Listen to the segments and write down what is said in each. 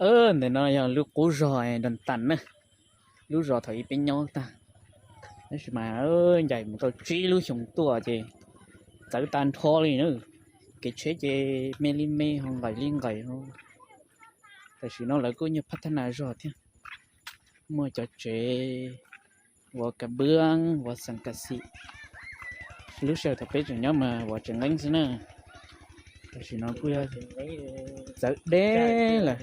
Ntawm no yog lub qub zos Nras Tas na, lub zos thaum ub peb nyob tag. Tab sis mas ncaim mus tau tsib lub xyoo tuaj ces txawv tag nrho li na. Kev tsheb ces me li me ho nqaim li nqaim. Tam sim no lawv kuj nyuag phab thab nas zog thiab, muaj cov tsev ua kas npwb ua xas kas xim. Lub sij hawm thaum peb tseem nyob mas ua tsev nqeeb xwb na. Tam sim no kuj yog txawv deb lawm.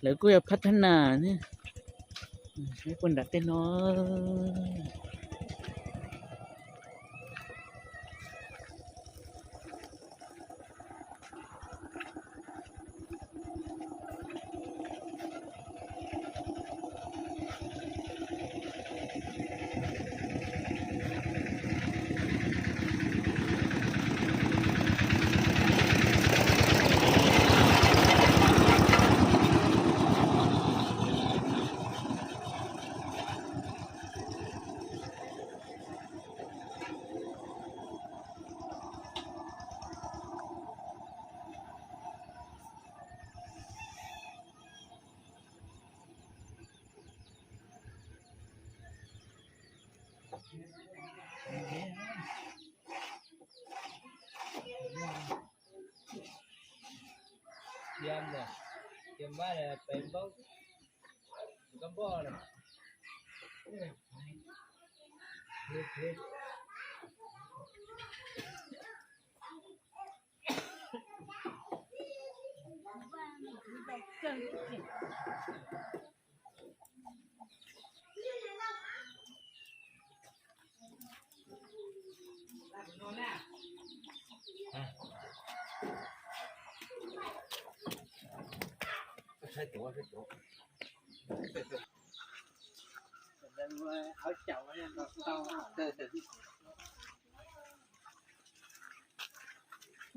Lawv kuj yog phab thab nas thiab. Puag nram tej no.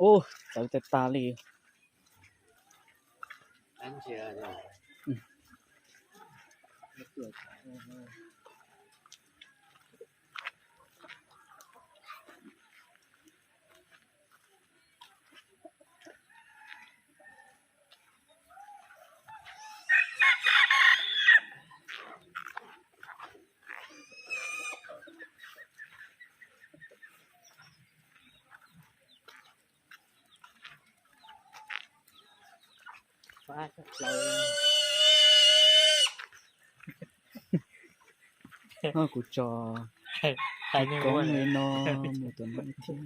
Ub, txawv tag tag li. Kuv tso koob li no mus tom no thiab.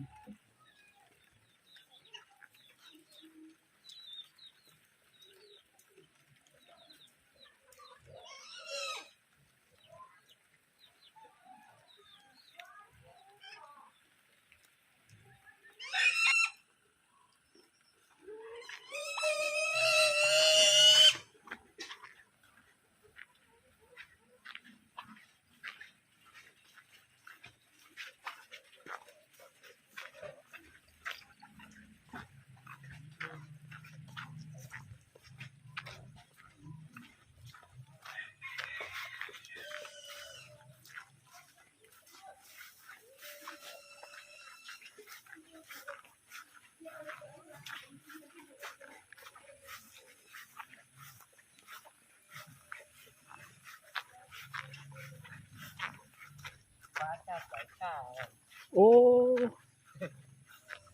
Ub,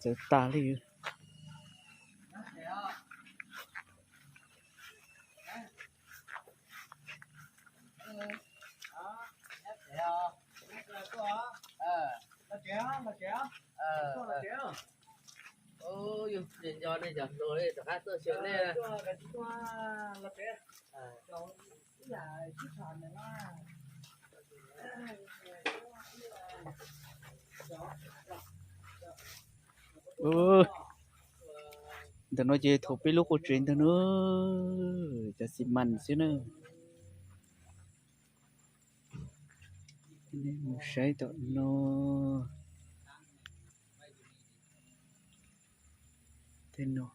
txawv tag li. Ntawm no ces thaum peb lub qua tsev ntawd na, cov xi mas xwb na. Mus saib tom no. Tej no,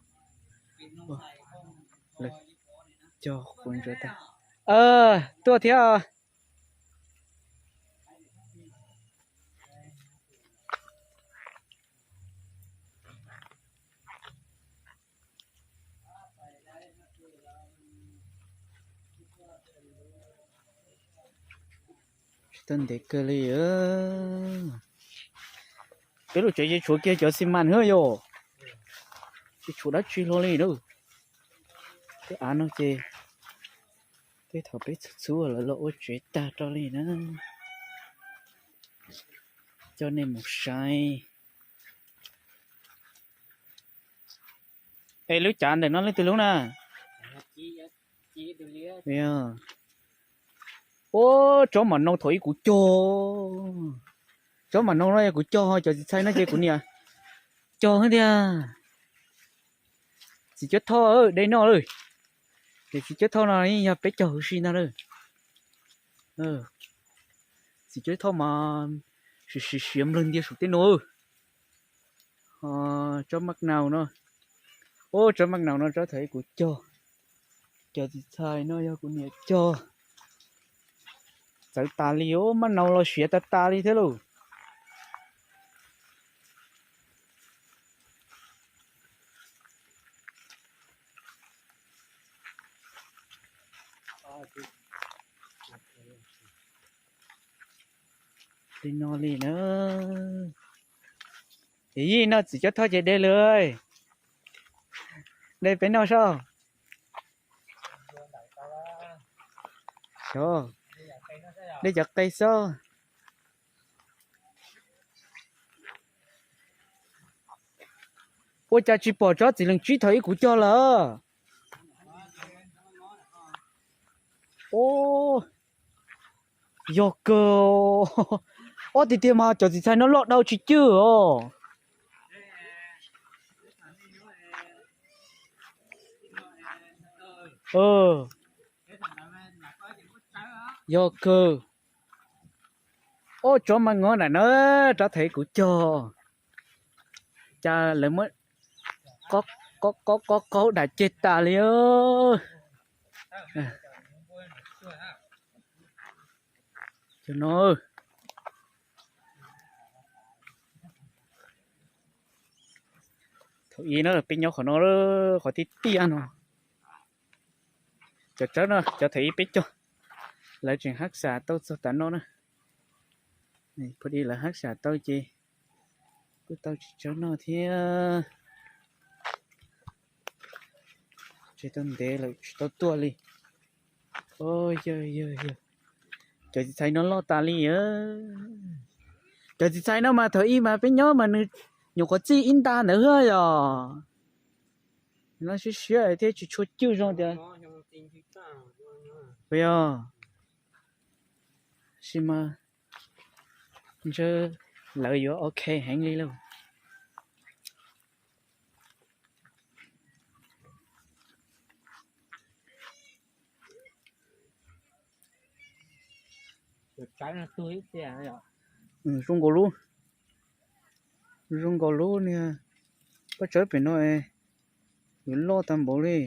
lawv cog quav ntsuav tag. Tuaj thiab. Tau ntev kawg li. Peb lub tsev ces tshuav kiag cov xi mas xwb yom, tsis tshuav dab tsi hlo li na. Tej av no ces tej thaum peb txhub txhub lawv los ua tsev tag rau li na. Coj nej mus saib. Es lub cav ntawm no leej twg lub na? Ua, tsob mam no thaum ub kuv cog, tsob mam no no yog kuv cog, cov txiv txhais no ces kuv niam cog thiab tiag. Txiv cuab thoj de noj lawm. Ces txiv cuab thoj no yeej yog peb cog huv si ntag lawm. Txiv cuab thoj mas siav siav nplawg ntiag saum tej no. Tsob maj naus no, ub, tsob maj naus no tsob thaum ub kuv cog, cov txiv txhais no yog kuv niam cog. Txawv tas li, ub, maj naus los siav tas tas li thiab lauj. Li no li na. Ces yij no txiv cuab thoj ces de lawm. De peb noj sob. Xyov, de cov qe xwb. Ua cas tsis pom tsob txiv lees tsib thaum ub kuv cog lawm? Yog kawg. Ob tiag tiag mas cov txiv txhais no loj dau tsis cwj os. Yog kawg. Ub, tsob maj naus na, tsob thaum ub kuv cog, cas lawv muab qob qob qob dam ceg tas li. Cov no, thaum ub no peb nyob qhov no, qhov tiaj tiaj no. Cov tsob no cov thaum ub peb cog, lawv tseem hab xam tau txog tav no na. Pha di lawv hab xam tau ces kuj tau tsis tsob noj thiab. Tseem tau ntev lawm tsis tau tuaj li. Yog yog yog, cov txiv txhais no loj tas li. Cov txiv txhais no mas thaum ub mas peb nyob mas nws nyuam qhuav txij ib nta ntawd xwb yog. No siab siab thiab tsis tshua cwj zoo tias. Yog, sis mas ntshe lawv yuav ok heev li lauj. Zoo nkaus lub, zoo nkaus lub niag pob tsawb pem no, yuav loj tag npaum li.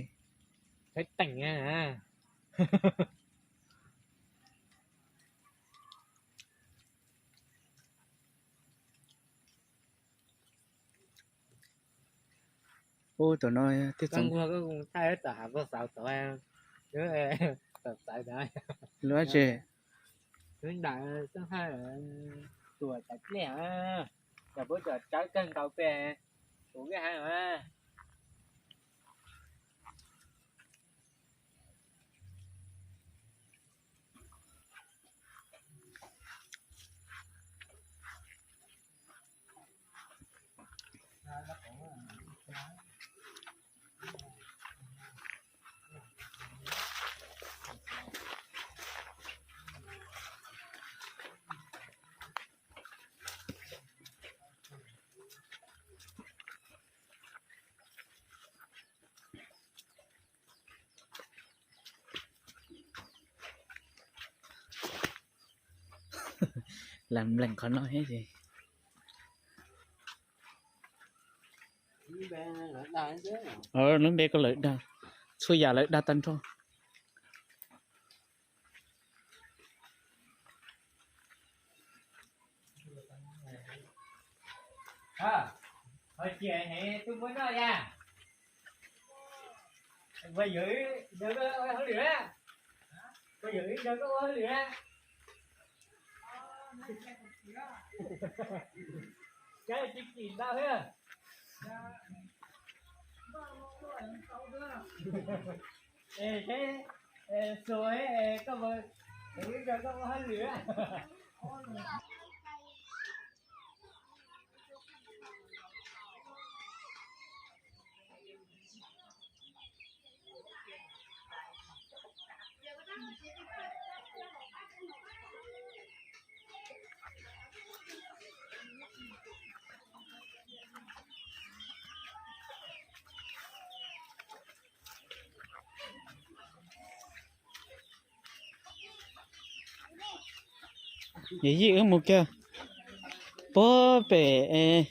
Ub, tam no tib txoov, lub tsev, tuam tas pliaj, cov pub cov tsawb kawg nkaus pem, tus vij hav. Lam nplees qhov no thiab ces. Lub npe ko lawv dag, txhua yam lawv dag tag nrho. Cab tsis kim ntau thiab. Es, es, Xuas, es, koj mus, es koj mus hauj lwm. Yog yij wb mus kiag puag pem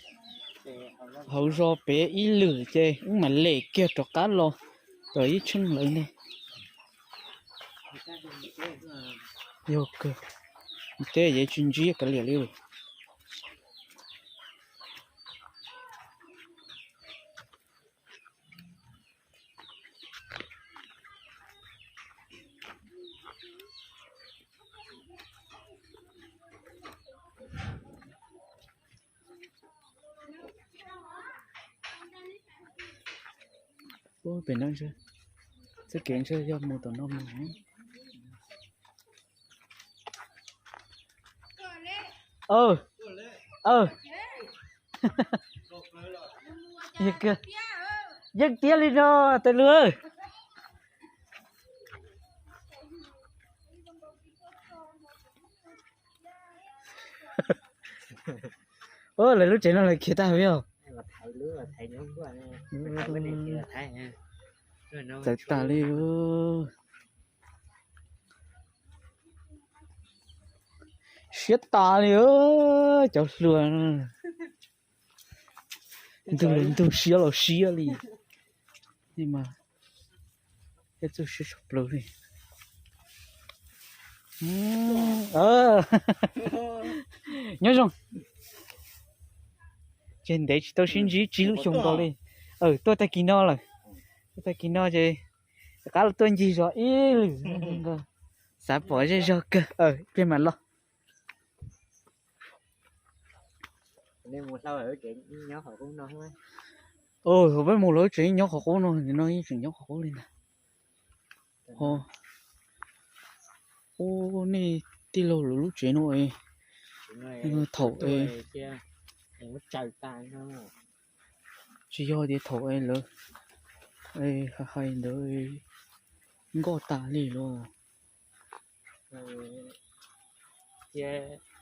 hauv zos pem ib lwm ces wb mam lem kiag rov qab los tom ib tsheej lawv ntag. Yog kawg, teb yev tsis ntsib kav liam li. Ub, pem no ntshe, txoj kev ntshe yog mus tom no mus. Aw, aw, yeej tiag li no tes lw. Ub, lawv lub tsev no lawv khiav tag li os. Txawv tas li. Siab tas li cov hluas no. Ntug los ntug, siab los siab li. Mas thiab txuj siab tshaj plaws li. Nyob zoo. Ces ntev tsis tau sib ntsib tsib lub xyoo nkaus li. Tuaj tag kis no lawm. Tuaj tag kis no ces rov qab los tuaj ncig zos ib lwm. Xav pom zej zog kawg, pliag mam los. Peb mus los lawv tsev nyob qhov qub no, no yeej tseem nyob qhov qub li ntag. Ub, nej tij laug lawv lub tsev no, thaum, tsis yog tias thaum lawv hais ntawd nkoj tas li los.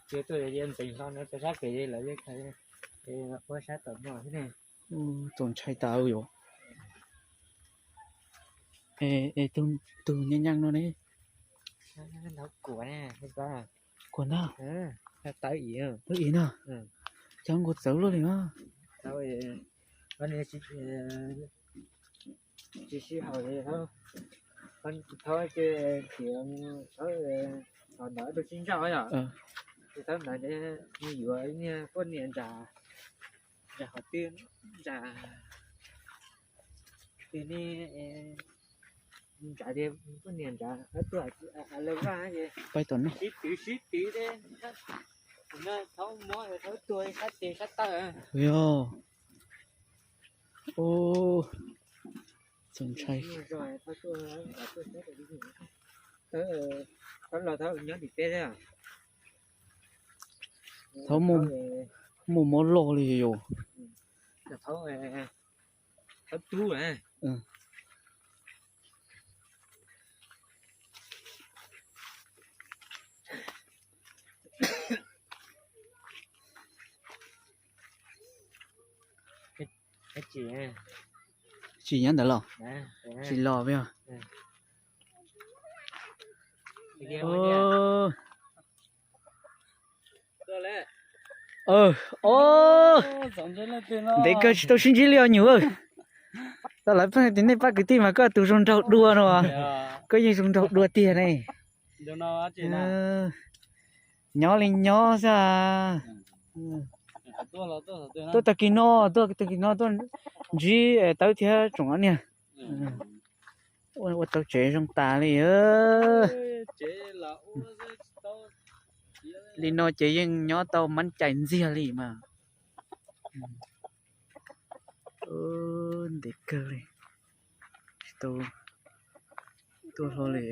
Ntxeev hlo no rau sab pem lawv ua sab tom no thiab ne. Txaus ntshai tas yom. Es tus nyeej nyeej no ne? Kuam na. Tawv ib na. Cov nkaus txawv luaj li na. Tsis sib haum li, thaub ces tias thaub, thaum ntawd tus sib ntsaj yom, ces thaub ntawd nws yuav niag poj niam nram, nram qhov twg, nram, ces ne, nram tias poj niam nram qhov tuag, lawv vaj ces sib twv sib twv, thaub mob thaub tuag sab tes sab taw. Yog. Ub, txaus ntshai. Thaub los thaub nyob tim peb thiab. Thaub muaj mob loj li yom. Thaub, thaub tub. Tsis nyob ntawd los? Tsis los peb. Ntev kawg tsis tau sib ntsib li os nyuam. Tau lawv pheej tias nej pab kwv tij mas koj tus zoo nraug dua no. Koj yeej zoo nraug dua tiag ne. Nyob li nyob xwb. Tuaj tag kis no, tuaj tag kis no tuaj ntsib Tawb thiab tsoom niag. Ua tau tsev zoo tas li. Li no ces yeej nyob tau mab cais ntxiag li mas. Ntev kawg li, tsis tau tuaj hlo li.